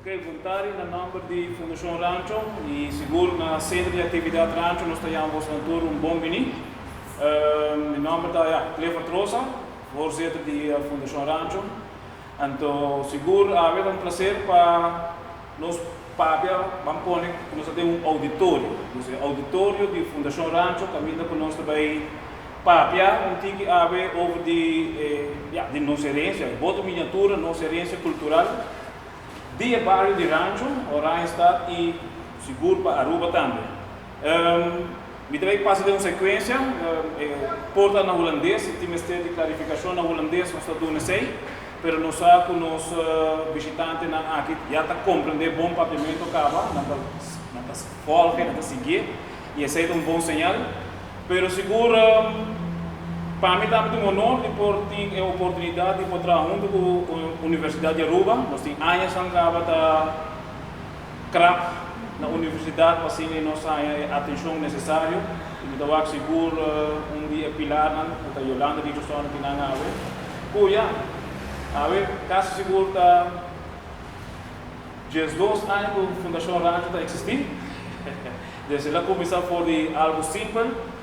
Ok, bon tardi na nomber di Fundacion Rancho y sigur na Centro di Actividad Rancho nos ta yama boso tur un bon bini. Mi nomber ta, ja, Clifford Rosa, voorzitter di Fundacion Rancho. Anto sigur awe ta un placer pa nos papia, ban pone cu nos ta den un auditorio. Dus e auditorio di Fundacion Rancho caminda cu nos ta bay papia un tiki awe over di e, ja, di nos herencia, e boto miniatura, nos herencia cultural di e bario di Rancho, Oranjestad y sigur pa Aruba tambe. Mi ta bay pasa den un secuencia, e por ta na Hulandes, si tin mester di clarificacion na Hulandes nos ta duna esey, pero nos sa cu nos bishitantenan aki ya ta comprende bon Papiamento caba, nan ta nan ta volge, nan ta siguié y esey ta un bon señal. Pero sigur pa mi tambe ta un honor di por tin e oportunidad di por traha hunto cu Universidad di Aruba. Nos tin añasnan caba ta krap na universidad pa asina nos haña e atencion necesario y mi ta wak sigur un di e pilarnan cu ta Yolanda Richardson aki nan awe cu ya awe casi sigur ta 12 aña cu Fundacion Rancho ta existi. Desde el a cuminsa for di algo simpel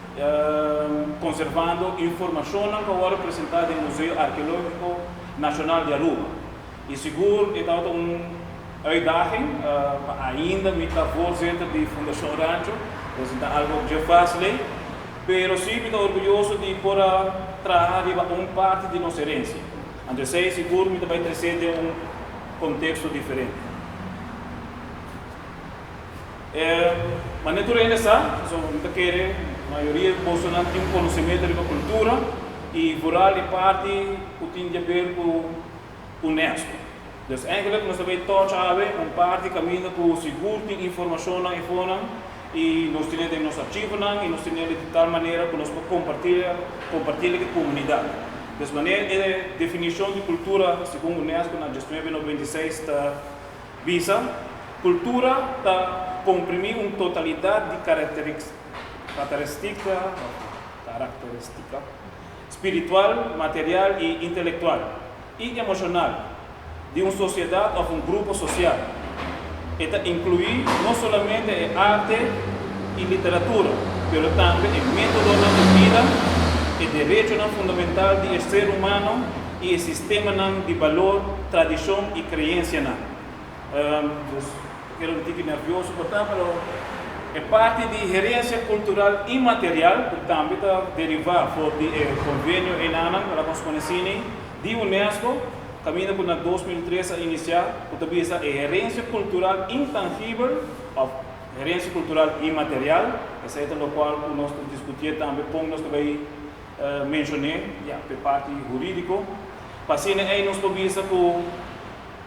conservando informacionnan cu a worde presenta den Museo Arqueologico Nacional di Aruba. Y sigur e tabata un uitdaging, pa ainda mi ta voorzitter di Fundacion Rancho, dus no ta algo dje facil ey, pero si mi ta orguyoso di por a traha riba un parti di nos herencia. Anto esey sigur mi ta bay trece den un contexto diferente. Manera tur hende sa, pasobra mi ta kere mayoria di bosonan tin un conocimento riba cultura y vooral e parti cu tin di haber cu UNESCO. Dus eigenlijk nos ta bay touch awe un parti caminda cu sigur tin informacionnan y fonan y nos tene den nos archivonan y nos tene di tal manera cu nos por comparti comparti cu comunidad. Dus manera e definicion di cultura segun UNESCO na 1996 ta bisa, cultura ta comprimi un totalidad di caracteristica caracteristica spiritual, material y intelectual y emocional di un sociedad of un grupo social. E ta inclui no solamente e arte y literatura, pero tambe e metodonan di bida, e derechonan fundamental di e ser humano y e sistemanan di balor, tradicion y creencianan. Dus, ta keda un tiki nervioso por ta, pero e parti di herencia cultural inmaterial, cu tambe ta deriva for di e convenio enanan, cu nos pone sini, di UNESCO, caminda cu na 2003 a inicia, cu ta bisa e herencia cultural intangibel of herencia cultural inmaterial, esey ta locual cu nos ta discutié tambe con nos ta bay mencioné, ya, p'e parti huridico. Pa asina ey nos por bisa cu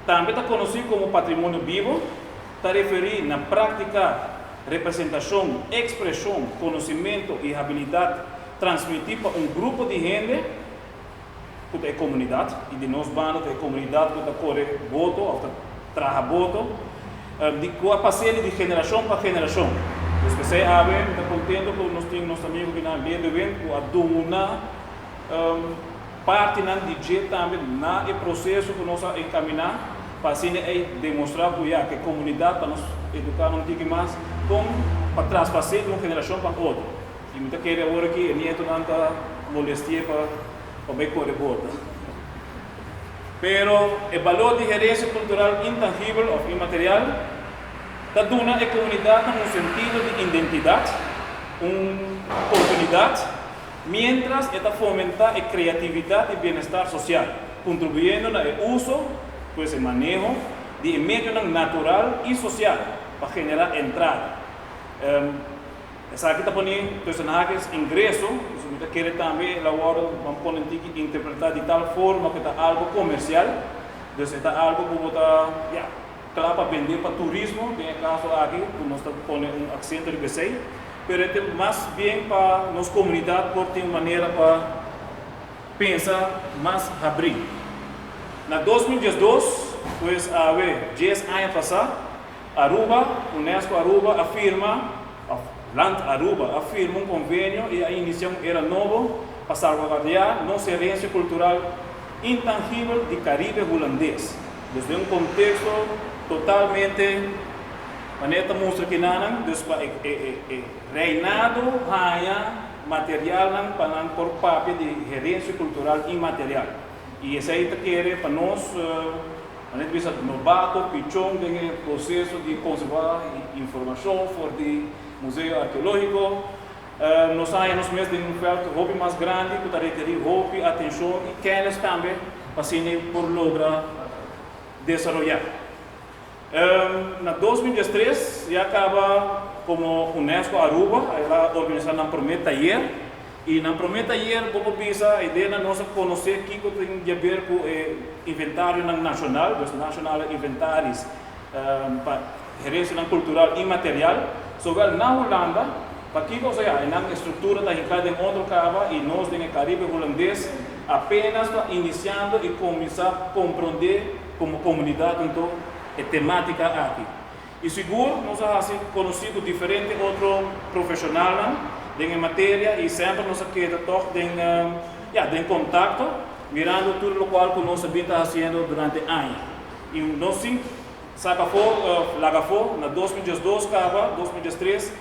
tambe ta conoci como patrimonio bibo, ta referi na practica, representacion, expresion, conocimento y habilidad transmiti pa un grupo di hende cu ta e comunidad, y di nos banda ta e comunidad cu ta core boto of ta traha boto, di cu a paseli di generacion pa generacion. Dus p'esey awe mi ta contento cu nos tin nos amigo kinan Leo de Wind cu a duna partinan di dje tambe na e proceso cu nos a encamina pa asina ey demostra cu ya cu e comunidad pa nos educa nan un tiki mas con pa traspase di un generacion pa otro. Y mi ta kere awor aki e nietonan ta molestie pa pa bay core borda. Pero e balor di herencia cultural intangibel of inmaterial ta duna e comunidadnan un sentido di identidad, un oportunidad, mientras e ta fomenta e creatividad y bienestar social, contribuyendo na e uso, pues e maneho, di e medionan natural y social pa genera entrada. Esaki ta pone tussen haakjes ingreso, dus mi ta kere tambe el a wòrdu, ban pone un tiki interpretá di tal forma ku ta algu komersial, dus e ta algu ku bo ta, ya, kla pa bende pa turismo, den e kaso aki ku nos ta pone un aksento riba esei, pero e ta mas bien pa nos komunidat por tin un manera pa pensa mas habrí. Na 2012, pues awe dies aña pasá, Aruba, UNESCO Aruba a firma, of Land Aruba a firma un convenio y a inicia un era nobo pa salvaguardia nos herencia cultural intangibel di Caribe Hulandes. Dus den un contexto Totalmente manera ta mustra kinanan, dus pa e reinado haña materialnan pa nan por papia di herensia kultural inmaterial. I esei ta kere pa nos, manera ta bisa, nobato, pichon den e proseso di konservá informashon for di Museo Arkeológiko. Nos a haña nos mes den un vèlt hopi mas grandi ku ta rekerí hopi atenshon i kènis tambe pa asina por logra desaroyá. Na 2013 ya kaba komo UNESCO Aruba el a organisá nan promé tayer i nan promé tayer bo por bisa e idea nan nos a konosé kiko tin di haber ku e inventarionan nashonal, dus nationale inventaris pa herensianan kultural inmaterial, zowel na Hulanda, pakiko osea e nan estruktura ta hinká den otro kaba i nos den e Karibe Hulandes apenas ta inisiando i kuminsá komprondé komo komunidat anto e temátika aki. I sigur nos a hasi konosí ku diferente otro profeshonalnan den e materia i semper nos a keda tòg den, ya, den kontakto mirando tur lokual ku nos a bin ta hasiendo durante aña. I nos sin saka afó, laga afó, na 2012 kaba, 2013,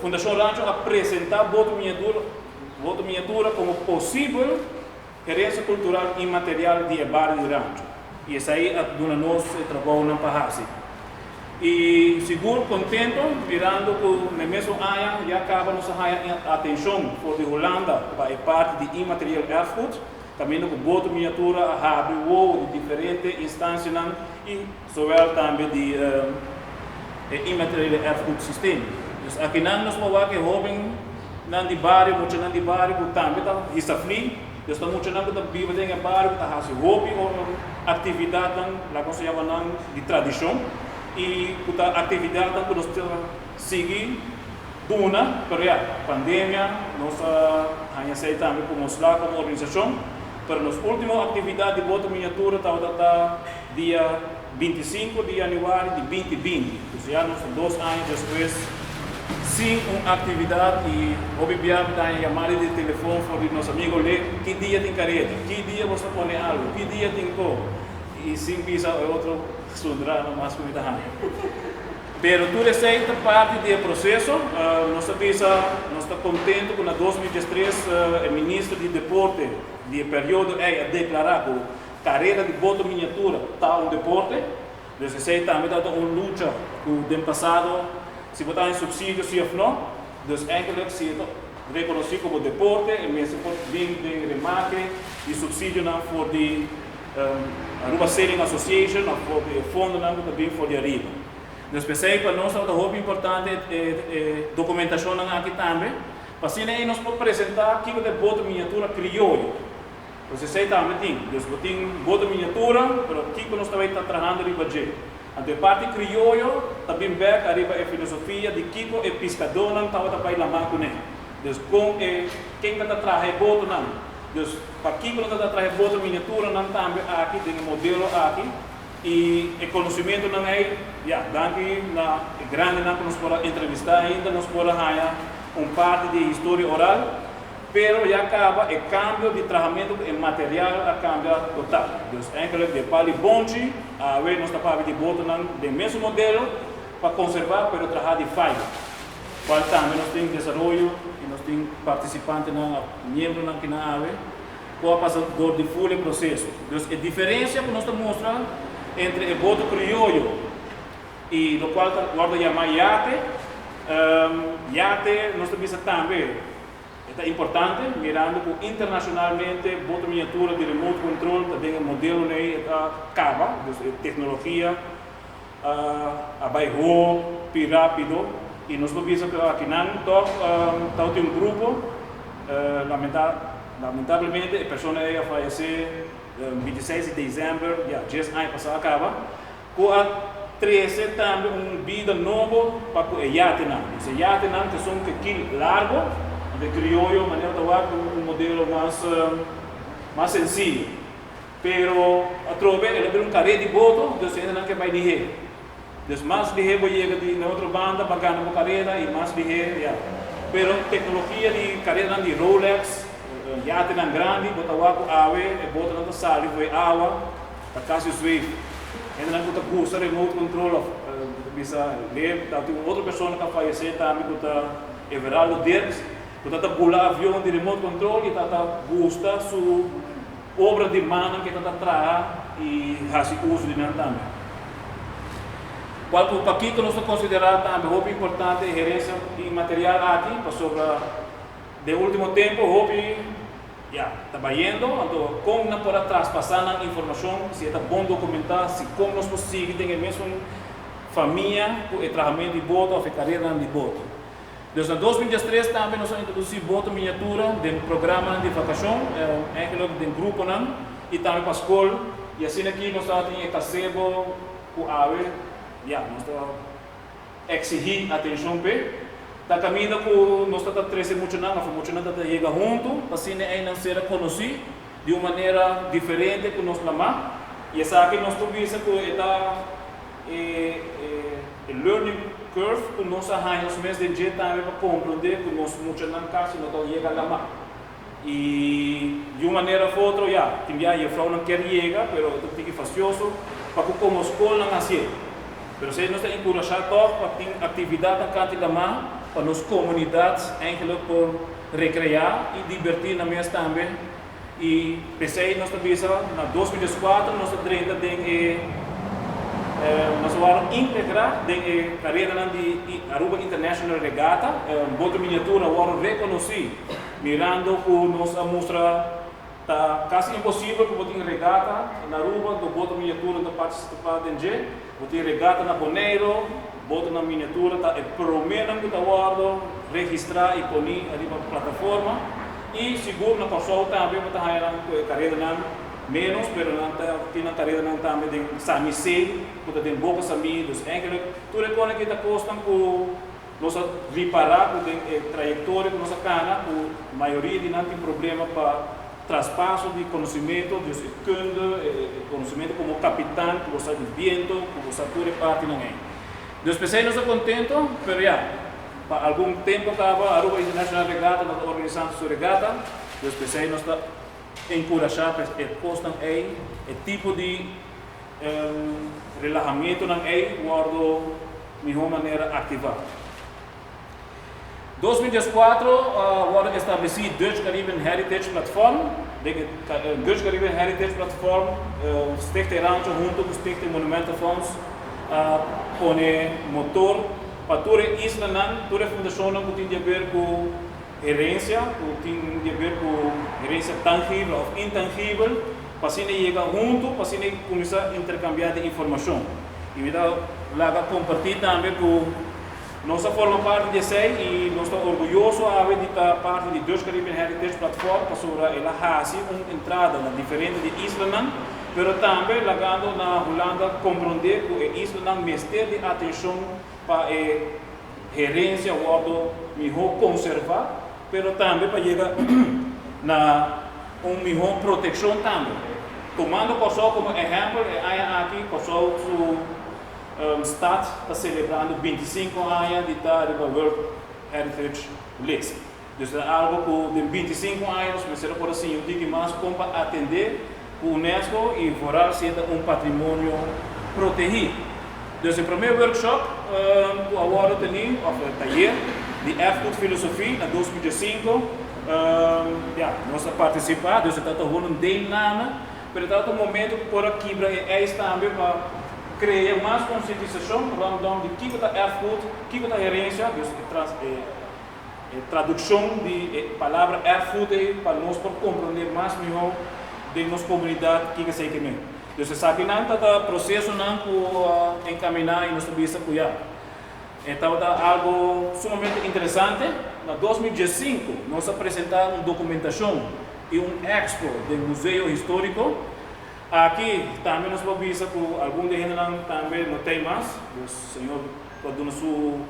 Fundashon Rancho a presentá Boto Miniatura, Boto Miniatura komo posibel Herensia kultural inmaterial di e bario di Rancho. I esei a duna nos e trabounan pa hasi. I sigur kontento mirando ku na e mesun aña ya kaba nos a haña atenshon for di Hulanda pa e parti di immaterieel erfgoed, kaminda ku boto miniatura a habri wowo di diferente instansianan i zowel tambe di e immateriele erfgoed systeem. Dus akinan nos por wak e hobennan di bario, muchanan di bario ku tambe ta hisa fli, dus ta muchanan ku ta biba den e bario ku ta hasi hopi aktividatnan, laga nos yama nan di tradishon, i ku ta aktividatnan ku nos ta sigui duna, pero ya, pandemia nos a haña esei tambe komo sla komo organisashon, pero nos ultimo aktividat di boto miniatura tabata ta dia 25 di yanüari di 2020, dus ya nos ta 2 aña despues sin un aktividat i hopi bia mi ta haña yamada di telefòn for di nos amigo Le, ki dia tin kareda, ki dia bo ta pone algu, ki dia tin ko, i sin bisa e otro zundra mas ku mi ta haña. Pero tur esei ta parti di e proseso. Nos ta bisa, nos ta kontentu ku na 2013 e minister di deporte di e periodo ei a deklará ku kareda di boto miniatura ta un deporte. Dus esei tambe tabata un lucha ku den pasado si bo ta haña supsidio si òf no. Dus eigenlijk si e ta rekonosí komo deporte e mester por bin den remake di supsidionan for di Aruba Sailing Association òf for di e fondonan ku ta bin for di ariba. Dus p'esei pa nos tabata hopi importante e dokumentashonnan aki tambe pa asina ei nos por presentá kiko ta e boto miniatura krioyo. Pues esei tambe tin. Dus bo tin boto miniatura, pero kiko nos ta bay ta trahando riba dje? Anto e parti krioyo ta bin bek ariba e filosofia di kiko e piskadónan tabata bay lamá kuné. Dus kon e ken ta ta traha e botonan. Dus pakiko nan ta ta traha e boto miniaturanan tambe aki den e modelo aki i e konosimentunan ei, ya, danki na e grandinan ku nos por a entrevistá ainda nos por a haña un parti di e historia oral. Pero ya caba e cambio di trahamento cu e material a cambia total. Dus eigenlijk di e pali bonchi, awe nos ta papia di botonan den mesun modelo pa conserva pero traha di fiber. Cual tambe nos tin desaroyo y nos tin participantenan of miembronan kinan awe cu a pasa door di full e proceso. Dus e diferencia cu nos ta mustra entre e boto crioyo y locual ta wordo yama yate, yate nos ta bisa tambe. E ta importante, mirando ku internashonalmente boto miniatura di remote control ta den e modelonan ei e ta kaba, dus e teknologia a bai hopi rápido i nos por bisa ku akinan tòg tabatin un grupo, lamentablemente e persona ei a fayesé 26 di desèmber, ya 10 aña pasá a kaba. Ku a trese tambe un bida nobo pa ku e yatenan. Dus e yatenan ta esun ku e kil largo, anto e krioyo manera ta wak un modelo mas mas sensiyo. Pero atrobe el a bira un kare di boto, dus e hendenan ke bai lihé. Dus mas lihé bo yega di na otro banda pa gana bo kareda i mas lihé ya. Pero teknologia di karedanan di Rolex, yatenan grandi, bo ta wak ku awe e botonan ta sali for e awa, ta kasi zweef. Hendenan ku ta gusta remote control òf bisa leer, ta tin un otro persona ku a fayesé tambe ku ta Everaldo Dirks, ku ta ta bula avion di remote control i ta ta gusta su obra di mannan ku e ta ta traha i hasi uso di nan tambe. Kual ku pakiko nos ta konsiderá tambe hopi importante e herensia inmaterial aki, pasobra den último tempu hopi ya ta bayendo, anto kon nan por a traspasá nan informashon si e ta bon dokumentá, si kon nos por sigui den e mesun famia ku e trahamentu di boto òf e kareranan di boto. Dus na 2013 tambe nos a introdusí boto miniatura den programanan di vakashon, eigenlijk den gruponan i tambe pa skol, i asina aki nos tabatin e kasebo ku awe ya nos ta eksigí atenshon p'e. Ta kaminda ku nos ta ta trese muchanan òf e muchanan ta ta yega huntu pa asina einan ser konosí di un manera diferente ku nos lamá, i esaki nos por bisa ku e ta E learning curve ku nos a haña nos mes den dje tambe pa komprondé ku nos muchanan kasi no ta yega lamá. I di un manera òf otro, ya, tin bia jefrounan kier yega, pero e ta un tiki fastioso pa ku komo skolnan hasié. Pero esei nos ta enkurashá tòg pa tin aktividatnan kanti lamá pa nos komunidat eigenlijk por rekreá i dibertí nan mes tambe. I p'esei nos ta bisa na 2004 nos ta drenta den e nos a wòrdu integrá den e kareranan di Aruba International Regatta. Boto Miniatura a wòrdu rekonosí mirando ku nos a mustra ta kasi imposibel ku bo tin regata na Aruba do boto miniatura ta partisipá den dje. Bo tin regata na Boneiru, botonan miniatura ta e proménan ku ta wòrdu registrá i poní riba plataforma. I sigur na Kòrsou tambe bo ta haña nan ku e kareranan ménos, pero nan ta tin nan kareranan tambe den Sami Sail ku ta den Boka Sami. Dus eigenlijk tur e kosnan aki ta kosnan ku nos a ripará ku den e trayektoria ku nos a kana ku mayoria di nan tin problema pa traspaso di konosimentu, dus e kunde, e konosimentu komo kapitan ku bo sa di biento, ku bo sa tur e partinan ei. Dus p'esei nos ta kontento, pero ya. Pa algun tempo kaba Aruba International Regatta no ta organisando su regata, dus p'esei nos ta enkurashá pa e kosnan ei, e tipo di relahamentunan ei wòrdu mihó manera aktivá. 2014 a wòrdu establesí Dutch Caribbean Heritage Platform. Den e Dutch Caribbean Heritage Platform Stichting Rancho huntu ku Stichting Monumentenfonds a pone motor Pa tur e islanan, tur e fundashonnan ku tin di aber ku herensia, ku tin di aber ku herensia tangibel òf intangibel, pa asina e yega huntu, pa asina e kuminsá interkambiá di informashon. I mi ta laga kompartí tambe ku nos a forma parti di esei i nos ta orguyoso awe di ta parti di Dutch Caribbean Heritage Platform pasobra el a hasi un entrada na diferente di islanan, pero tambe lagando na Hulanda komprondé ku e islanan mester di atenshon pa e herensia wòrdu mihó konservá, pero tambe pa yega na un mihó protekshon tambe. Tumando Kòrsou komo ehèmpel, e aña aki Kòrsou su stat ta selebrando 25 aña di ta riba World Heritage List. Dus ta algo ku den 25 aña nos mester a por a siña un tiki mas kon pa atendé ku UNESCO i vooral si e ta un patrimonio protehí. Dus e promé workshop ku a wòrdu tení òf e tayer di erfgoedfilosofie na 2005, ya, nos a partisipá, dus e tabata hopi un deelname, pero e tabata un momento ku por a kibra e ijs tambe pa krea mas konsientisashon rondom di kiko ta erfgoed, kiko ta herensia, dus e trans e. E tradukshon di e palabra erfgoed ei pa nos por komprondé mas mihó den nos komunidat kiko esei ke men. Dus esakinan ta ta prosesonan ku a enkaminá i nos ta bisa ku ya, e tabata algu sumamente interesante. Na 2015 nos a presentá un dokumentashon i un expo den Museo Históriko. Aki tambe nos por bisa ku algun di e hendenan tambe no t'ei mas, dus Señor por duna su.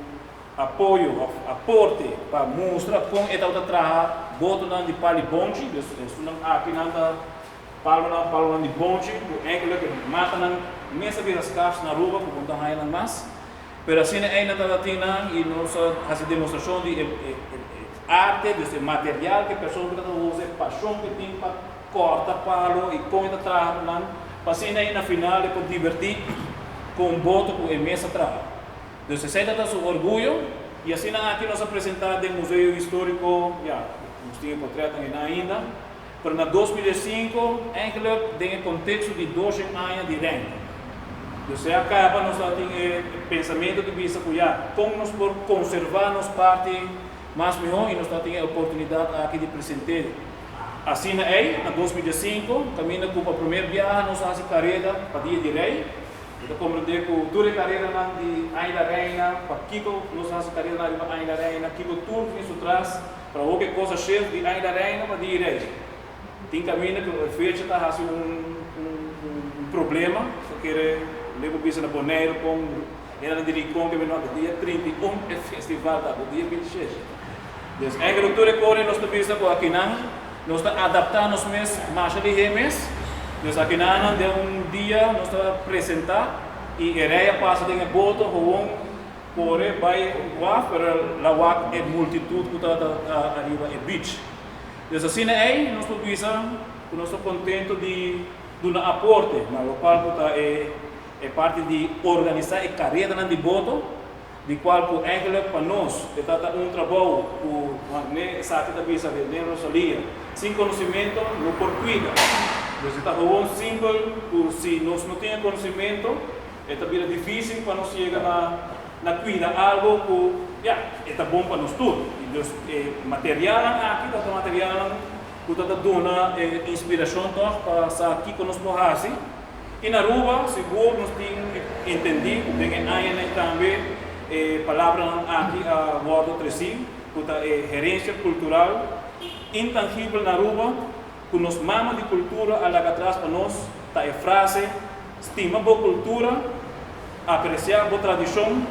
Apoyo òf aporte pa mustra kon e tabata traha botonan di pal di bonchi, dus esunnan aki nan ta palonan palonan di bonchi ku enkele ku matanan mes a bira skars na Aruba ku bo no ta haña nan mas, pero asina ei nan tabata tin nan i nos a hasi demostrashon di e arte, dus e material ku e persona ku tabata usa, e pashon ku e tin pa kòrta palo i kon e ta traha ku nan. pa asina ei na final e por divertí ku un boto ku e mes a traha. Dus esei ta ta su orguyo i asina aki nos a presentá den Museo Históriko, ya, nos tin e portretnan einan ainda, pero na 2005, eigenlijk den e konteksto di doshen aña di Reino. Dus e a kaba nos tabatin e pensamentu di bisa ku ya, kon nos por konservá nos parti mas mihó i nos tabatin e oportunidat aki di present'é. Asina ei, na 2005, kaminda ku pa promé biaha nos a hasi kareda pa Dia di Rei. Mi ta komprendé ku tur e karedanan di Aña la Reina, pakiko nos a hasi karedanan riba Aña la Reina, kiko tur tin su tras, pero awor ku e kos a shef di Aña la Reina pa Dia di Rei. Tin kaminda ku e fecha ta hasi un un problema, ta kere lebo bisa na Boneiru kon hendenan di Rincon ke bini wak dia 31 e festival ta, dia 26. Dus eigenlijk tur e kos nos ta bisa ku akinan Nos ta adaptá nos mes masha lihé mes. Dus akinanan den un dia nos ta presentá i e rei a pasa den e boto gewoon kore bai waf pero la wak e multitut ku tabata ariba e beach. Dus asina ei nos por bisa ku nos ta kontento di duna aporte na lokual ku ta e parti di organisá e karedanan di boto. Di cual cu eigenlijk pa nos e ta ta un trabou cu ne esaki ta bisa Rene Rosalia, sin conocimento no por cuida. Dus e ta gewoon simpel cu si nos no tin e conocimento e ta bira dificil pa nos yega na na cuida algo cu ya e ta bon pa nos tur. Y dus e materialnan aki ta ta materialnan cu ta ta duna e inspiracion toch pa sa kico nos por haci. In Aruba sigur nos tin entendí ku den e añanan tambe e palabranan aki a wòrdu tresí, ku ta e herensia kultural intangibel na Aruba ku nos mama di kultura a laga atras pa nos, ta e frase, Stima bo kultura, apresiá bo tradishon,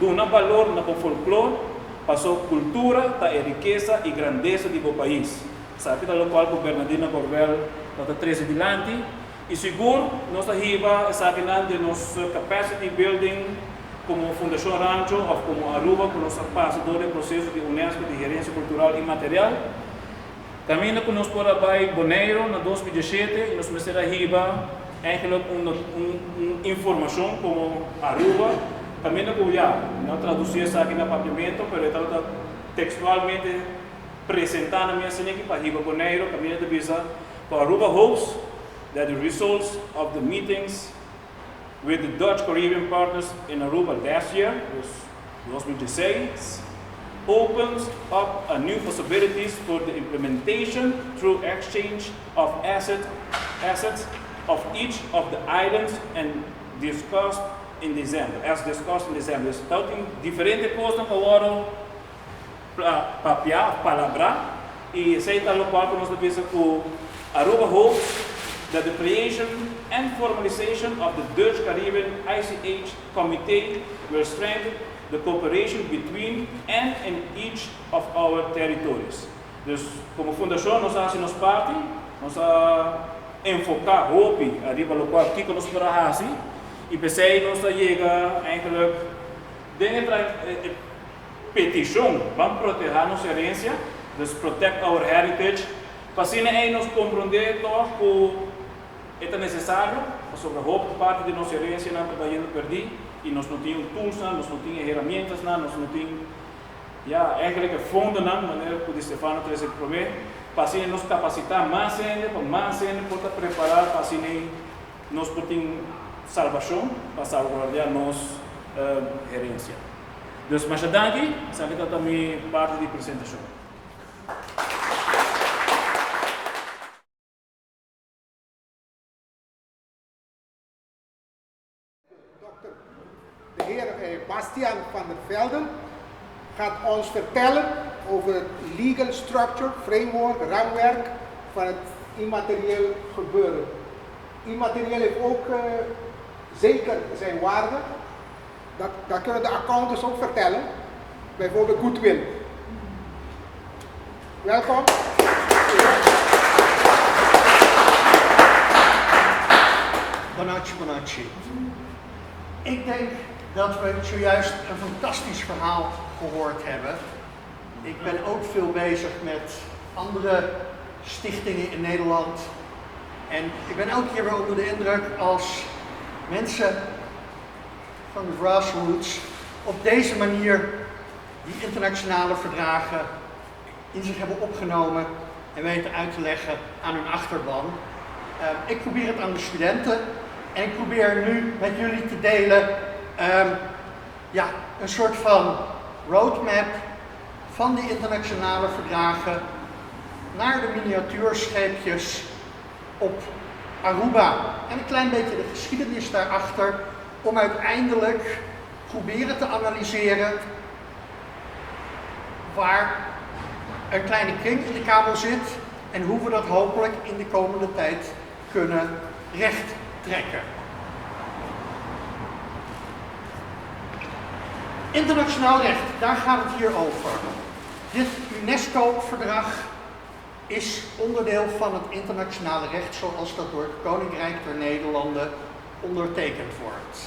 duna balor na bo folklor, paso kultura ta e rikesa i grandesa di bo pais. Esaki ta lokual ku Bernadina Corbel ta ta trese dilanti. I sigur nos ta hiba esakinan den nos capacity building komo Fundashon Rancho òf komo Aruba ku nos a pasa dor e proseso di UNESCO di Herensia Kultural Inmaterial. Kaminda ku nos por a bai Boneiru na 2017 i nos mester a hiba eigenlijk un un informashon komo Aruba kaminda ku ya mi no a tradusí esaki na papiamento pero e tabata tekstualmente presentá na mi asin'aki pa hiba Boneiru kaminda ta bisa ku Aruba hopes that the results of the meetings with the Dutch Caribbean partners in Aruba last year, dus 2016, opens up a new possibilities for the implementation through exchange of asset, assets of each of the islands and discussed in December, as discussed in December. Dus tabatin diferente kosnan ku a wòrdu papia of palabrá i esei ta lokual ku nos ta bisa ku Aruba hopes that the creation and formalization of the Dutch Caribbean ICH Committee will strengthen the cooperation between and in each of our territories. Dus komo fundashon nos a hasi nos parti, nos a enfoká hopi ariba lokual kiko nos por a hasi i p'esei nos a yega eindelijk den e Petishon, Ban protehá nos herensia, dus protect our heritage, pa asina ei nos komprondé tòg ku e ta nesesario, pasobra hopi parti di nos herensianan ta bayendo pèrdí i nos no tin un toolsnan, nos no tin e heramientasnan, nos no tin, ya, eigenlijk e fondonan, manera ku Di Stefano trese promé, pa asina nos kapasitá mas hende, pa mas hende por ta prepará pa asina ei nos por tin salbashon, pa salbaguardiá nos herensia. Dus masha danki, esaki ta ta mi parti di presentashon. Dokter de heer Bastiaan van der Velden gaat ons vertellen over het legal structure, framework, raamwerk van het immaterieel gebeuren. Immaterieel heeft ook zeker zijn waarde. Dat, dat kunnen de accountants ook vertellen. Bijvoorbeeld goodwill. Welkom. Bonacci, bonacci. Ik denk dat we zojuist een fantastisch verhaal gehoord hebben. Ik ben ook veel bezig met andere stichtingen in Nederland. En ik ben elke keer weer onder de indruk als mensen van de grassroots op deze manier die internationale verdragen in zich hebben opgenomen en weten uit te leggen aan hun achterban. Ik probeer het aan de studenten en ik probeer nu met jullie te delen ja, een soort van roadmap van die internationale verdragen naar de miniatuurscheepjes op Aruba. En een klein beetje de geschiedenis daarachter om uiteindelijk proberen te analyseren waar een kleine kring in de kabel zit en hoe we dat hopelijk in de komende tijd kunnen rechttrekken. Internationaal recht, daar gaat het hier over. Dit UNESCO-verdrag is onderdeel van het internationale recht zoals dat door het Koninkrijk der Nederlanden ondertekend wordt.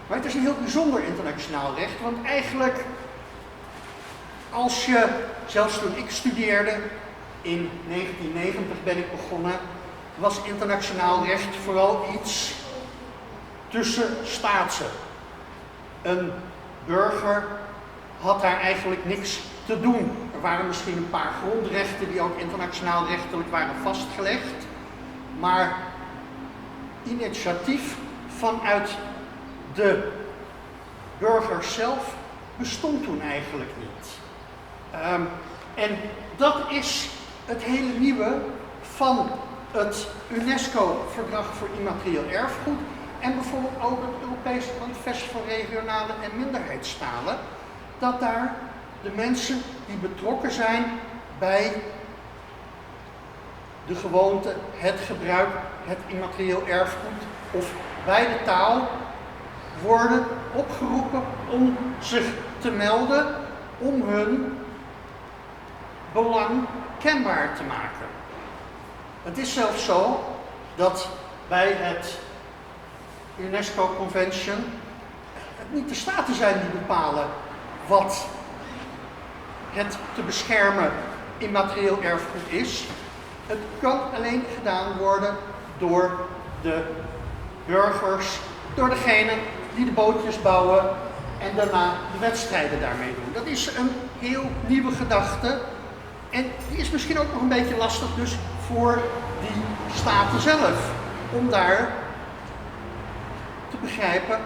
Maar het is een heel bijzonder internationaal recht, want eigenlijk als je, zelfs toen ik studeerde, in 1990 ben ik begonnen, was internationaal recht vooral iets tussen staatsen. Een burger had daar eigenlijk niks te doen. Er waren misschien een paar grondrechten die ook internationaal rechtelijk waren vastgelegd, maar initiatief vanuit de burgers zelf bestond toen eigenlijk niet. En dat is het hele nieuwe van het UNESCO-verdrag voor immaterieel erfgoed en bijvoorbeeld ook het Europees Manifest voor regionale en minderheidstalen, dat daar de mensen die betrokken zijn bij de gewoonte, het gebruik, het immaterieel erfgoed of bij de taal worden opgeroepen om zich te melden, om hun belang kenbaar te maken. Het is zelfs zo dat bij het UNESCO Convention het niet de staten zijn die bepalen wat het te beschermen immaterieel erfgoed is. Het kan alleen gedaan worden door de burgers, door degene die de bootjes bouwen en daarna de wedstrijden daarmee doen. Dat is een heel nieuwe gedachte en die is misschien ook nog een beetje lastig dus voor die staten zelf, om daar te begrijpen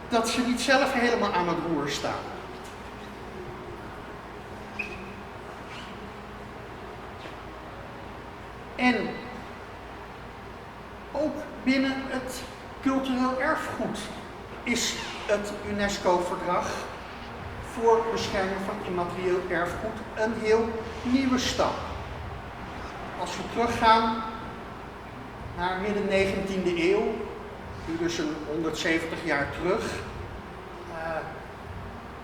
dat ze niet zelf helemaal aan het roer staan. En ook binnen het cultureel erfgoed is het UNESCO-verdrag voor bescherming van immaterieel erfgoed een heel nieuwe stap. Als we teruggaan naar midden 19e eeuw, nu dus een 170 jaar terug,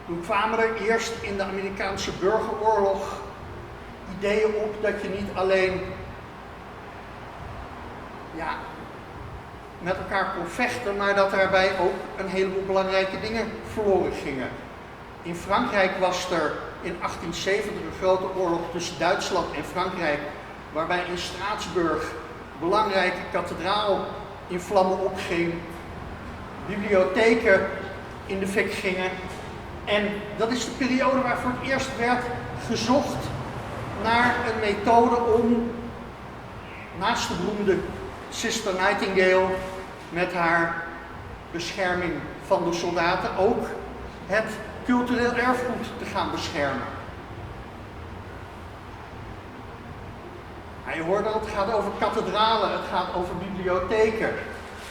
toen kwamen er eerst in de Amerikaanse burgeroorlog ideeën op dat je niet alleen met elkaar kon vechten, maar dat daarbij ook een heleboel belangrijke dingen verloren gingen. In Frankrijk was er in 1870 een grote oorlog tussen Duitsland en Frankrijk, waarbij in Straatsburg een belangrijke kathedraal in vlammen opging, bibliotheken in de fik gingen. En dat is de periode waar voor het eerst werd gezocht naar een methode om, naast de beroemde Sister Nightingale met haar bescherming van de soldaten, ook het cultureel erfgoed te gaan beschermen. Je hoort al, het gaat over kathedralen, het gaat over bibliotheken.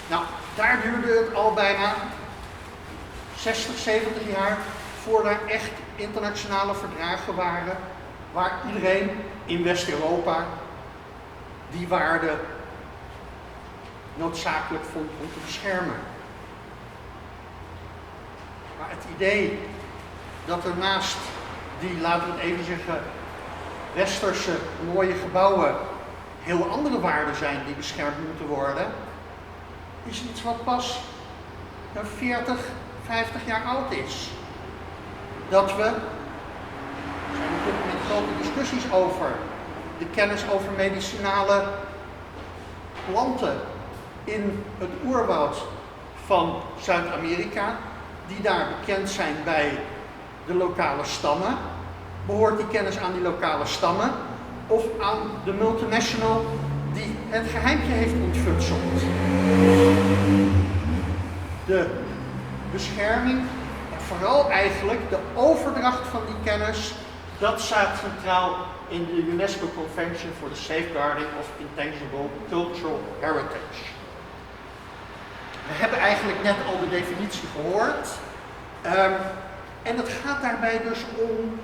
Nou, daar duurde het al bijna 60, 70 jaar voordat er echt internationale verdragen waren waar iedereen in West-Europa die waarde noodzakelijk vond om te beschermen. Maar het idee dat er naast die, laten we het even zeggen, westerse mooie gebouwen heel andere waarden zijn die beschermd moeten worden, is iets wat pas een 40, 50 jaar oud is. Dat we, er zijn op dit moment grote discussies over, de kennis over medicinale planten in het oerwoud van Zuid-Amerika, die daar bekend zijn bij de lokale stammen? Behoort die kennis aan die lokale stammen of aan de multinational die het geheimpje heeft ontfutseld? De bescherming en vooral eigenlijk de overdracht van die kennis, dat staat centraal in de UNESCO Convention for the Safeguarding of Intangible Cultural Heritage. We hebben eigenlijk net al de definitie gehoord. En het gaat daarbij dus om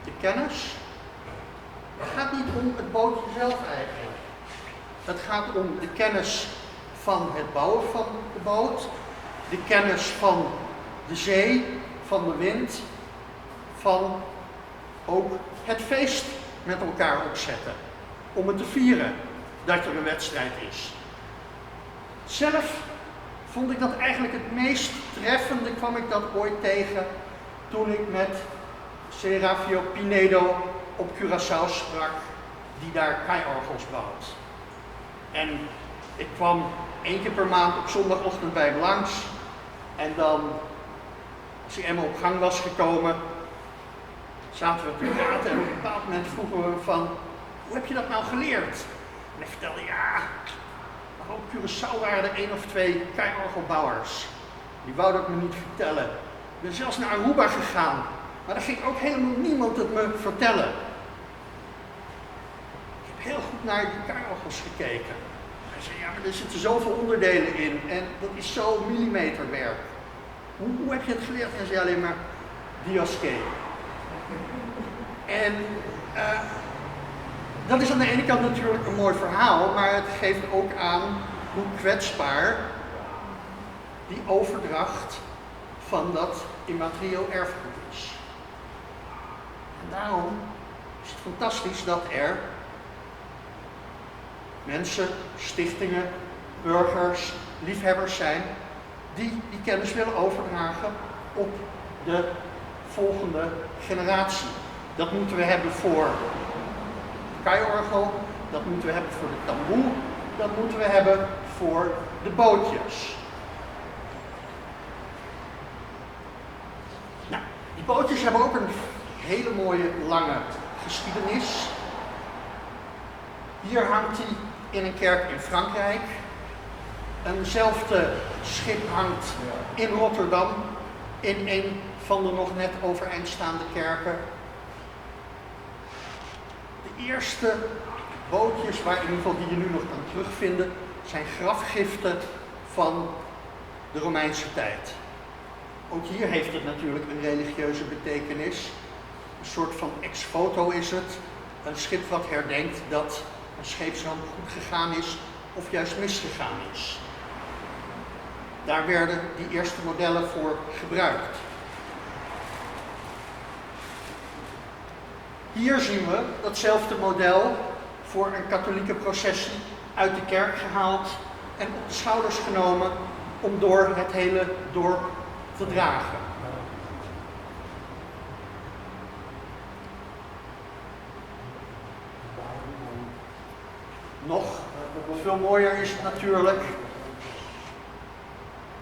de kennis. Het gaat niet om het bootje zelf eigenlijk. Het gaat om de kennis van het bouwen van de boot, de kennis van de zee, van de wind, van ook het feest met elkaar opzetten. Om het te vieren dat er een wedstrijd is. Zelf vond ik dat eigenlijk het meest treffende, kwam ik dat ooit tegen toen ik met Serafio Pinedo op Curaçao sprak, die daar keiorgels bouwt. En ik kwam 1 keer per maand op zondagochtend bij hem langs. En dan, als hij eenmaal op gang was gekomen, zaten we te praten en op een bepaald moment vroegen we van, hoe heb je dat nou geleerd? En hij vertelde, ja, maar op Curaçao waren er 1 of 2 keiorgelbouwers. Die wouden het me niet vertellen. Ik ben zelfs naar Aruba gegaan, maar daar ging ook helemaal niemand het me vertellen. Ik heb heel goed naar die keiorgels gekeken. Hij zei, ja, maar er zitten zoveel onderdelen in en dat is zo millimeterwerk. Hoe heb je het geleerd? En hij zei alleen maar, Dios que. En dat is aan de ene kant natuurlijk een mooi verhaal, maar het geeft ook aan hoe kwetsbaar die overdracht van dat immaterieel erfgoed is. En daarom is het fantastisch dat er mensen, stichtingen, burgers, liefhebbers zijn die die kennis willen overdragen op de volgende generatie. Dat moeten we hebben voor het keiorgel, dat moeten we hebben voor de tamboe, dat moeten we hebben voor de bootjes. Nou, die bootjes hebben ook een hele mooie lange geschiedenis. Hier hangt hij in een kerk in Frankrijk. Eenzelfde schip hangt in Rotterdam, in een van de nog net overeindstaande kerken. De eerste bootjes, waar in ieder geval die je nu nog kan terugvinden, zijn grafgiften van de Romeinse tijd. Ook hier heeft het natuurlijk een religieuze betekenis. Een soort van ex-voto is het. Een schip wat herdenkt dat een scheepsramp goed gegaan is of juist misgegaan is. Daar werden die eerste modellen voor gebruikt. Hier zien we datzelfde model voor een katholieke processie uit de kerk gehaald en op de schouders genomen om door het hele dorp te dragen. Nog veel mooier is het natuurlijk.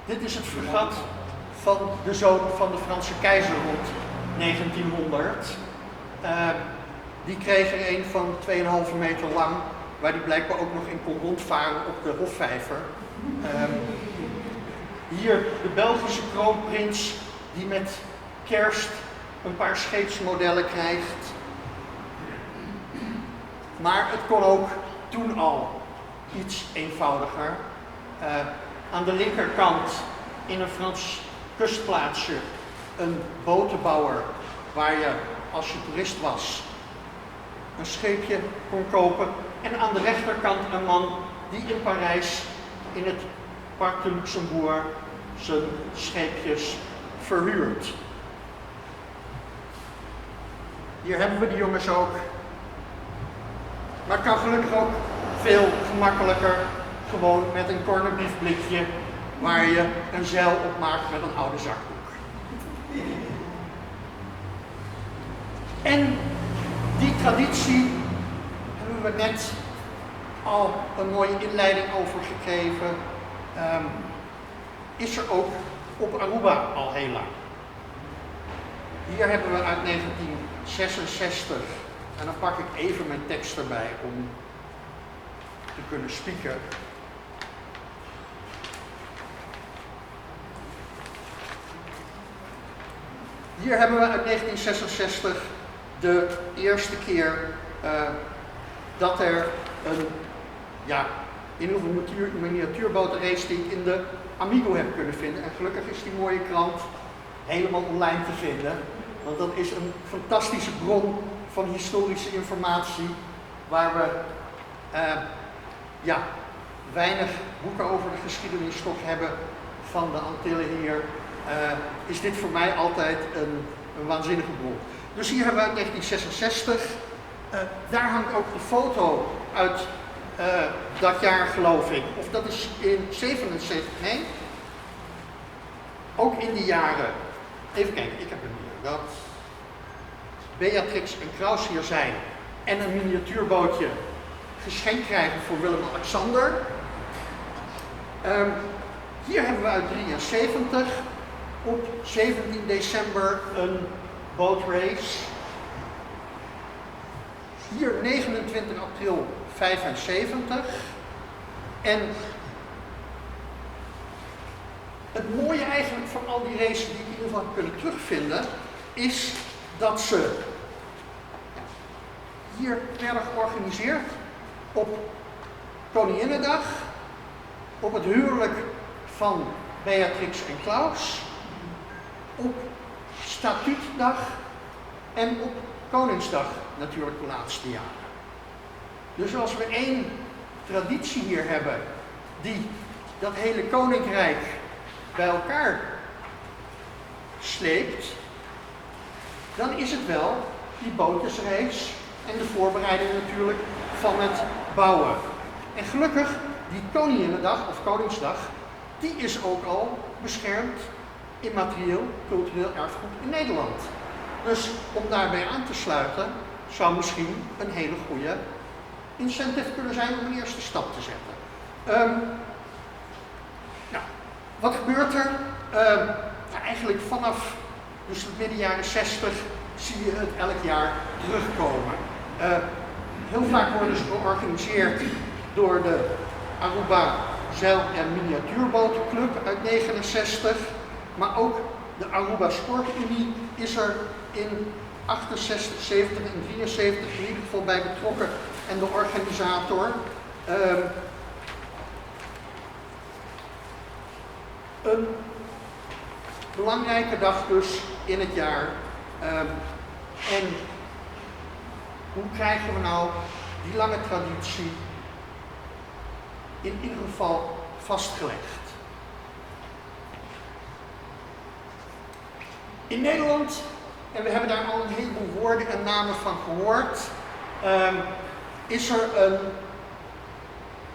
Dit is het fregat van de zoon van de Franse keizer rond 1900. Die kreeg er een van 2,5 meter lang, waar die blijkbaar ook nog in kon rondvaren op de Hofvijver. Hier de Belgische kroonprins die met kerst een paar scheepsmodellen krijgt. Maar het kon ook toen al iets eenvoudiger. Aan de linkerkant in een Frans kustplaatsje een botenbouwer waar je, als je toerist was, een scheepje kon kopen. En aan de rechterkant een man die in Parijs in het Parc de Luxembourg zijn scheepjes verhuurt. Hier hebben we de jongens ook. Maar het kan gelukkig ook veel gemakkelijker, gewoon met een cornedbeefblikje waar je een zeil op maakt met een oude zakdoek. En die traditie hebben we net al een mooie inleiding over gegeven. Is er ook op Aruba al heel lang. Hier hebben we uit 1966, en dan pak ik even mijn tekst erbij om te kunnen spieken. Hier hebben we uit 1966 de eerste keer dat er een, ja, in ieder geval miniatuurbotenrace die ik in de Amigo heb kunnen vinden. En gelukkig is die mooie krant helemaal online te vinden. Want dat is een fantastische bron van historische informatie waar we ja, weinig boeken over de geschiedenis toch hebben van de Antillen hier. Is dit voor mij altijd een waanzinnige bron. Dus hier hebben we uit 1966. Daar hangt ook de foto uit dat jaar, geloof ik. Of dat is in 77, nee. Ook in die jaren. Even kijken, ik heb hem hier. Dat Beatrix en Kraus hier zijn. En een miniatuurbootje geschenkt krijgen voor Willem-Alexander. Hier hebben we uit 73 op 17 december een bootrace. Hier 29 april 75. En het mooie eigenlijk van al die races die ik in ieder geval heb kunnen terugvinden, is dat ze hier werden georganiseerd op Koninginnedag, op het huwelijk van Beatrix en Klaus, op Statuutdag en op Koningsdag natuurlijk de laatste jaren. Dus als we één traditie hier hebben die dat hele koninkrijk bij elkaar sleept, dan is het wel die bootjesrace en de voorbereiding natuurlijk van het bouwen. En gelukkig, die Koninginnedag of Koningsdag, die is ook al beschermd immaterieel cultureel erfgoed in Nederland. Dus om daarbij aan te sluiten, zou misschien een hele goede incentive kunnen zijn om een eerste stap te zetten. Nou, wat gebeurt er? Nou, eigenlijk vanaf dus de midden jaren 60 zie je het elk jaar terugkomen. Heel vaak worden ze georganiseerd door de Aruba Zeil- en Miniatuurbotenclub uit 69, maar ook de Aruba Sportunie is er in 68, 70 en 73 in ieder geval bij betrokken en de organisator. Een belangrijke dag dus in het jaar. En hoe krijgen we nou die lange traditie in ieder geval vastgelegd? In Nederland, en we hebben daar al een heleboel woorden en namen van gehoord, is er een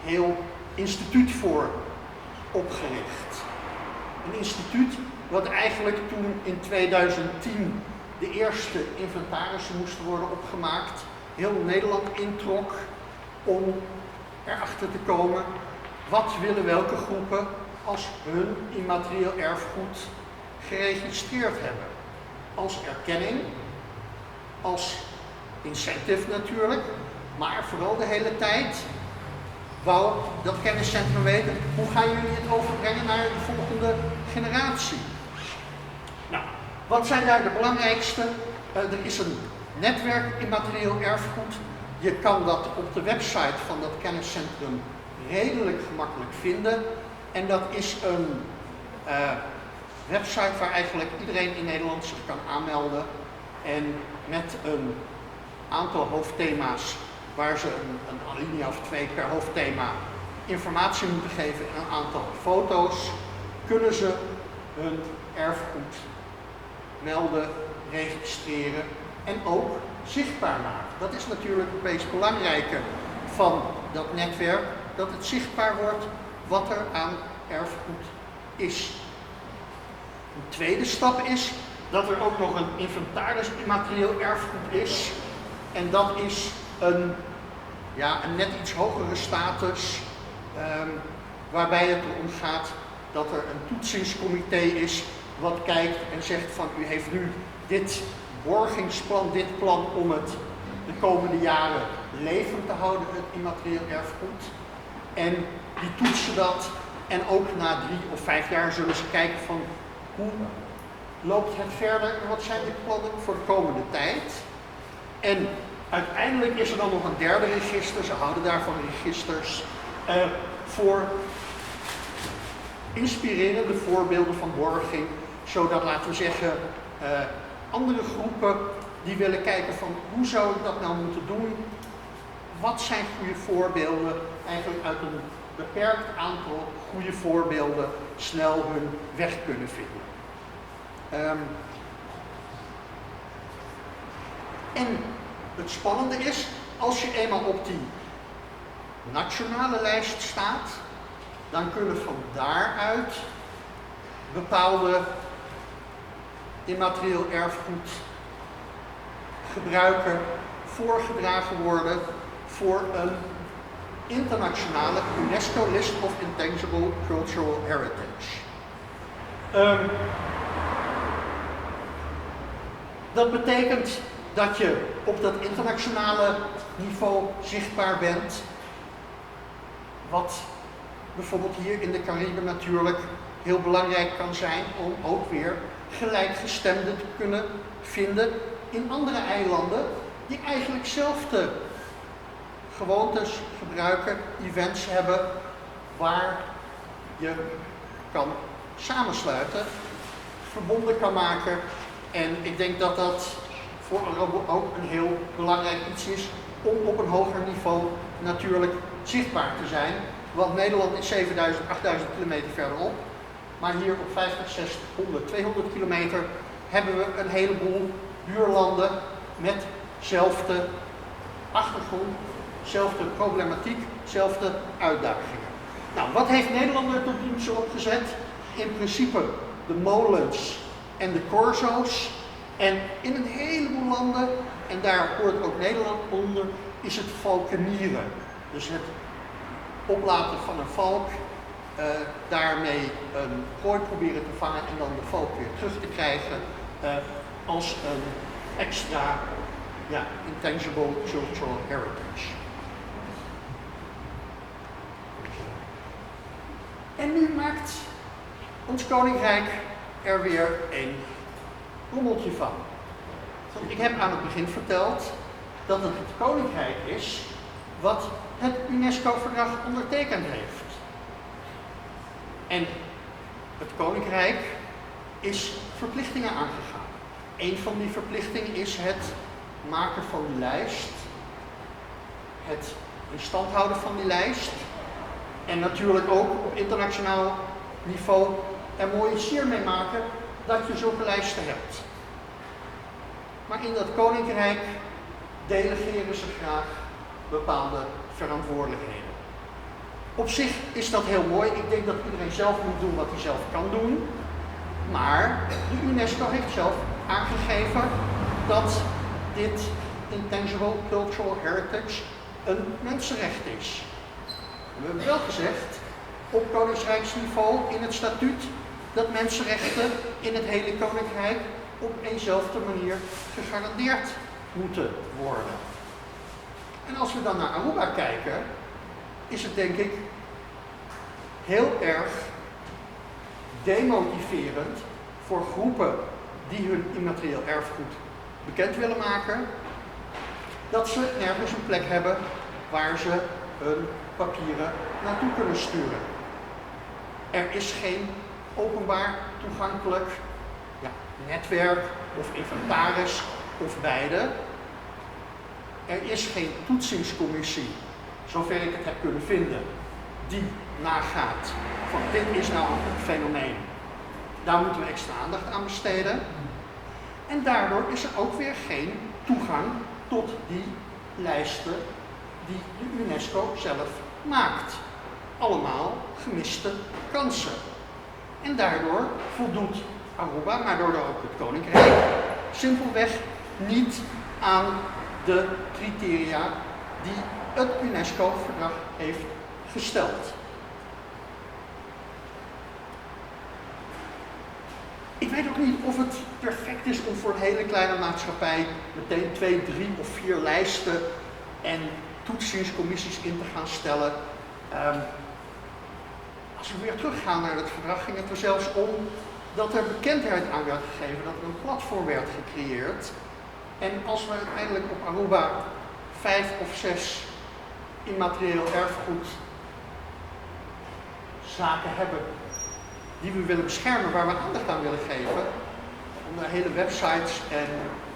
heel instituut voor opgericht. Een instituut wat eigenlijk toen in 2010 de eerste inventarissen moesten worden opgemaakt, heel Nederland introk om erachter te komen wat willen welke groepen als hun immaterieel erfgoed geregistreerd hebben. Als erkenning, als incentive natuurlijk, maar vooral de hele tijd wou dat kenniscentrum weten, hoe gaan jullie het overbrengen naar de volgende generatie? Nou, wat zijn daar de belangrijkste? Er is een netwerk immaterieel erfgoed. Je kan dat op de website van dat kenniscentrum redelijk gemakkelijk vinden. En dat is een website waar eigenlijk iedereen in Nederland zich kan aanmelden. En met een aantal hoofdthema's waar ze een alinea of 2 per hoofdthema informatie moeten geven en een aantal foto's, kunnen ze hun erfgoed melden, registreren en ook zichtbaar maken. Dat is natuurlijk het meest belangrijke van dat netwerk, dat het zichtbaar wordt wat er aan erfgoed is. Een tweede stap is dat er ook nog een inventaris immaterieel erfgoed is. En dat is een Ja, een net iets hogere status, waarbij het erom gaat dat er een toetsingscomité is wat kijkt en zegt van u heeft nu dit borgingsplan, dit plan om het de komende jaren levend te houden, het immaterieel erfgoed. En die toetsen dat en ook na 3 of 5 jaar zullen ze kijken van hoe loopt het verder en wat zijn de plannen voor de komende tijd. En uiteindelijk is er dan nog een derde register, ze houden daarvan registers, voor inspirerende voorbeelden van borging, zodat, laten we zeggen, andere groepen die willen kijken van hoe zou ik dat nou moeten doen, wat zijn goede voorbeelden, eigenlijk uit een beperkt aantal goede voorbeelden snel hun weg kunnen vinden. En het spannende is, als je eenmaal op die nationale lijst staat, dan kunnen van daaruit bepaalde immaterieel erfgoed gebruiken voorgedragen worden voor een internationale UNESCO List of Intangible Cultural Heritage. Dat betekent dat je op dat internationale niveau zichtbaar bent, wat bijvoorbeeld hier in de Cariben natuurlijk heel belangrijk kan zijn om ook weer gelijkgestemden te kunnen vinden in andere eilanden die eigenlijk zelfde gewoontes gebruiken, events hebben waar je kan samensluiten, verbonden kan maken. En ik denk dat dat voor Aruba ook een heel belangrijk iets is om op een hoger niveau natuurlijk zichtbaar te zijn. Want Nederland is 7000, 8000 kilometer verderop. Maar hier op 50, 60, 100, 200 kilometer hebben we een heleboel buurlanden met zelfde achtergrond, zelfde problematiek, zelfde uitdagingen. Wat heeft Nederland er tot nu toe opgezet? In principe de molens en de corso's. En in een heleboel landen, en daar hoort ook Nederland onder, is het valkenieren. Dus het oplaten van een valk, daarmee een prooi proberen te vangen en dan de valk weer terug te krijgen als een extra, intangible cultural heritage. En nu maakt ons koninkrijk er weer een rommeltje van. Want ik heb aan het begin verteld dat het het koninkrijk is wat het UNESCO-verdrag ondertekend heeft. En het koninkrijk is verplichtingen aangegaan. Een van die verplichtingen is het maken van die lijst, het in stand houden van die lijst en natuurlijk ook op internationaal niveau er mooie sier mee maken dat je zulke lijsten hebt. Maar in dat koninkrijk delegeren ze graag bepaalde verantwoordelijkheden. Op zich is dat heel mooi. Ik denk dat iedereen zelf moet doen wat hij zelf kan doen. Maar de UNESCO heeft zelf aangegeven dat dit Intangible Cultural Heritage een mensenrecht is. En we hebben wel gezegd, op koninkrijksniveau in het statuut, dat mensenrechten in het hele koninkrijk op eenzelfde manier gegarandeerd moeten worden. En als we dan naar Aruba kijken, is het denk ik heel erg demotiverend voor groepen die hun immaterieel erfgoed bekend willen maken, dat ze nergens een plek hebben waar ze hun papieren naartoe kunnen sturen. Er is geen openbaar toegankelijk, netwerk of inventaris of beide. Er is geen toetsingscommissie, zover ik het heb kunnen vinden, die nagaat van dit is nou een goed fenomeen. Daar moeten we extra aandacht aan besteden. En daardoor is er ook weer geen toegang tot die lijsten die de UNESCO zelf maakt. Allemaal gemiste kansen. En daardoor voldoet Aruba, maar daardoor ook het Koninkrijk, simpelweg niet aan de criteria die het UNESCO-verdrag heeft gesteld. Ik weet ook niet of het perfect is om voor een hele kleine maatschappij meteen 2, 3 of 4 lijsten en toetsingscommissies in te gaan stellen. Als we weer teruggaan naar het verdrag, ging het er zelfs om dat er bekendheid aan werd gegeven, dat er een platform werd gecreëerd. En als we uiteindelijk op Aruba 5 of 6 immaterieel erfgoed zaken hebben die we willen beschermen, waar we aandacht aan willen geven, om daar hele websites en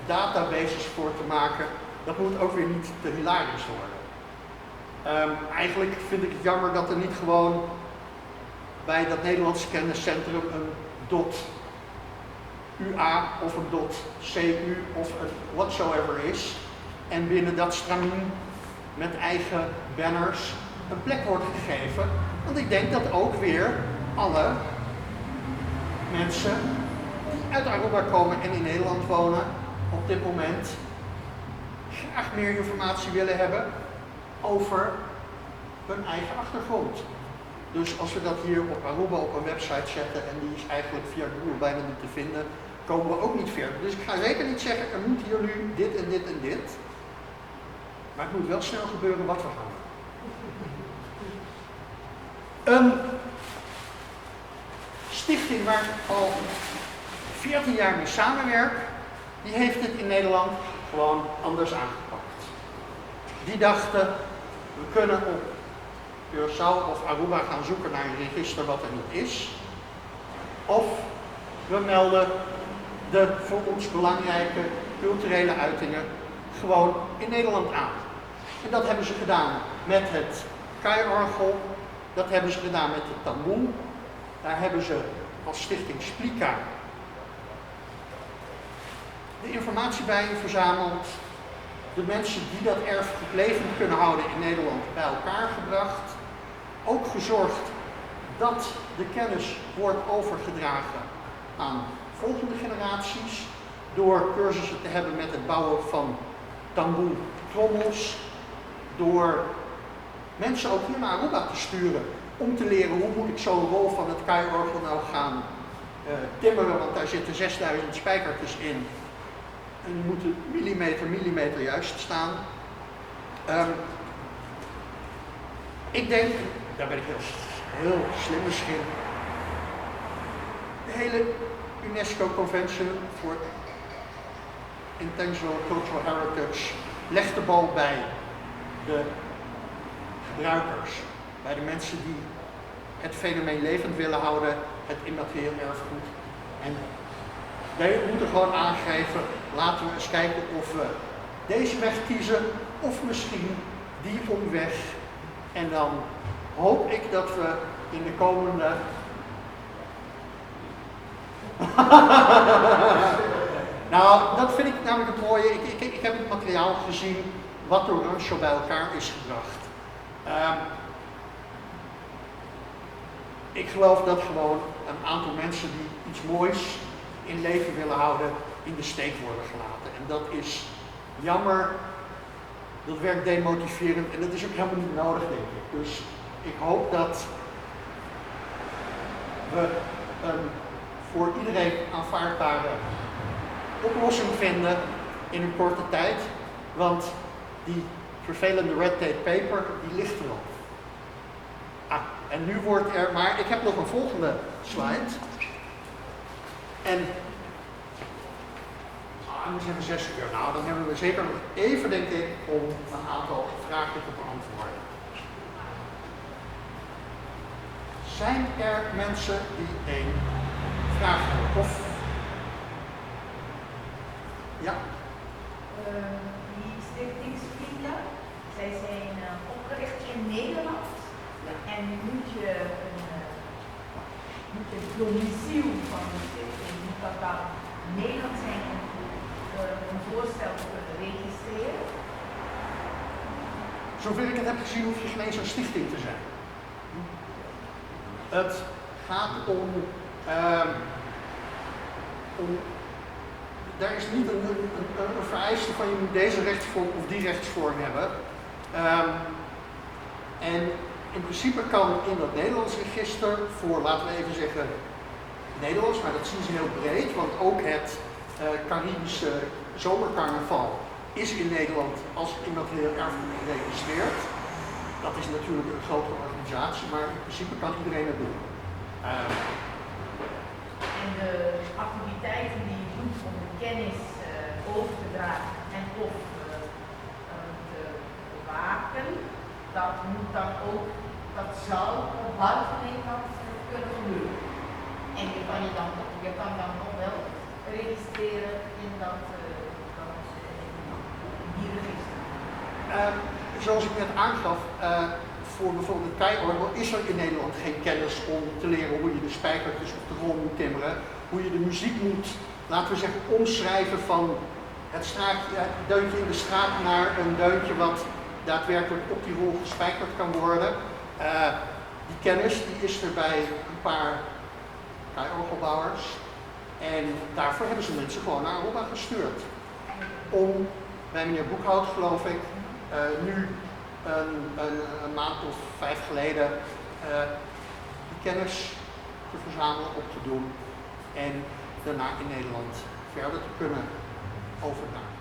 databases voor te maken, dat moet ook weer niet te hilarisch worden. Eigenlijk vind ik het jammer dat er niet gewoon bij dat Nederlandse kenniscentrum een .ua of een .cu of een whatsoever is en binnen dat stramien met eigen banners een plek wordt gegeven. Want ik denk dat ook weer alle mensen die uit Aruba komen en in Nederland wonen op dit moment graag meer informatie willen hebben over hun eigen achtergrond. Dus als we dat hier op Aruba op een website zetten en die is eigenlijk via Google bijna niet te vinden, komen we ook niet verder. Dus ik ga zeker niet zeggen, er moet hier nu dit en dit en dit. Maar het moet wel snel gebeuren wat we gaan doen. Een stichting waar ik al 14 jaar mee samenwerk, die heeft het in Nederland gewoon anders aangepakt. Die dachten, we kunnen op Curaçao of Aruba gaan zoeken naar een register wat er niet is. Of we melden de voor ons belangrijke culturele uitingen gewoon in Nederland aan. En dat hebben ze gedaan met het keiorgel, dat hebben ze gedaan met de tamboe. Daar hebben ze als stichting Splika de informatie bij verzameld, de mensen die dat erfgoed levend kunnen houden in Nederland bij elkaar gebracht. Ook gezorgd dat de kennis wordt overgedragen aan volgende generaties door cursussen te hebben met het bouwen van tamboe trommels, door mensen ook hier naar Aruba te sturen om te leren hoe moet ik zo'n rol van het keiorgel nou gaan timmeren, want daar zitten 6000 spijkertjes in. En die moeten millimeter, millimeter juist staan. Ik denk, daar ben ik heel, heel slim misschien, de hele UNESCO Convention for Intangible Cultural Heritage legt de bal bij de gebruikers, bij de mensen die het fenomeen levend willen houden, het immaterieel erfgoed. En wij moeten gewoon aangeven, laten we eens kijken of we deze weg kiezen of misschien die omweg. En dan hoop ik dat we in de komende... Nou, dat vind ik namelijk het mooie. Ik heb het materiaal gezien wat door Rancho bij elkaar is gebracht. Ik geloof dat gewoon een aantal mensen die iets moois in leven willen houden, in de steek worden gelaten. En dat is jammer, dat werkt demotiverend en dat is ook helemaal niet nodig, denk ik. Dus ik hoop dat we een voor iedereen aanvaardbare oplossing vinden in een korte tijd, want die vervelende red tape paper, die ligt er al. Ah, en nu wordt er, maar ik heb nog een volgende slide. En, we zijn 6 uur. Nou, dan hebben we zeker nog even, denk ik, om een aantal vragen te beantwoorden. Zijn er mensen die een vraag hebben? Of? Ja? Die stichting Splika, zij zijn opgericht in Nederland. Ja. En moet je moet het domiciel van de stichting, moet dat dan Nederland zijn om een voorstel te kunnen registreren? Zover ik het heb gezien hoef je geen eens een stichting te zijn. Het gaat om, daar is niet een vereiste van je moet deze rechtsvorm of die rechtsvorm hebben. En in principe kan in dat Nederlands register voor, laten we even zeggen, Nederlands, maar dat zien ze heel breed, want ook het Caribische zomercarnaval is in Nederland als immaterieel erfgoed geregistreerd. Dat is natuurlijk een grotere organisatie, maar in principe kan iedereen het doen. En de activiteiten die je doet om de kennis over te dragen en of te bewaken, dat moet dan ook, dat zou ook buiten Nederland kunnen gebeuren. En je kan dan ook wel registreren in die register. Zoals ik net aangaf, voor bijvoorbeeld het keiorgel is er in Nederland geen kennis om te leren hoe je de spijkertjes op de rol moet timmeren, hoe je de muziek moet, laten we zeggen, omschrijven van het deuntje in de straat naar een deuntje wat daadwerkelijk op die rol gespijkerd kan worden. Die kennis die is er bij een paar keiorgelbouwers en daarvoor hebben ze mensen gewoon naar Aruba gestuurd. Om bij meneer Boekhout, geloof ik, nu een maand of 5 geleden die kennis te verzamelen, op te doen en daarna in Nederland verder te kunnen overdragen.